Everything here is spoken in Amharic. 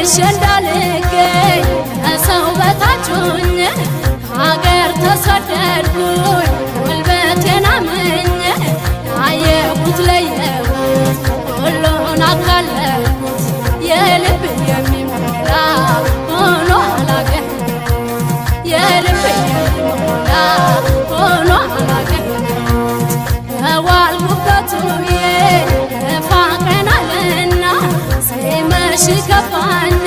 ደርሼ እንዳልገኝ ከሰው በታች ሆኜ ከሀገር ተሰደድኩኝ ጉልበቴን አምኜ፣ ያየሁት ለየሁት ሁሉን አካለልኩት፣ የልብ የሚሞላ ሆኖ አላገኘሁት፣ የልብ የሚሞላ ሆኖ አላገኘሁት። ከዋልኩበት ውዬ ደፋ ቀና አለና ሲመሽ ከፋኝ።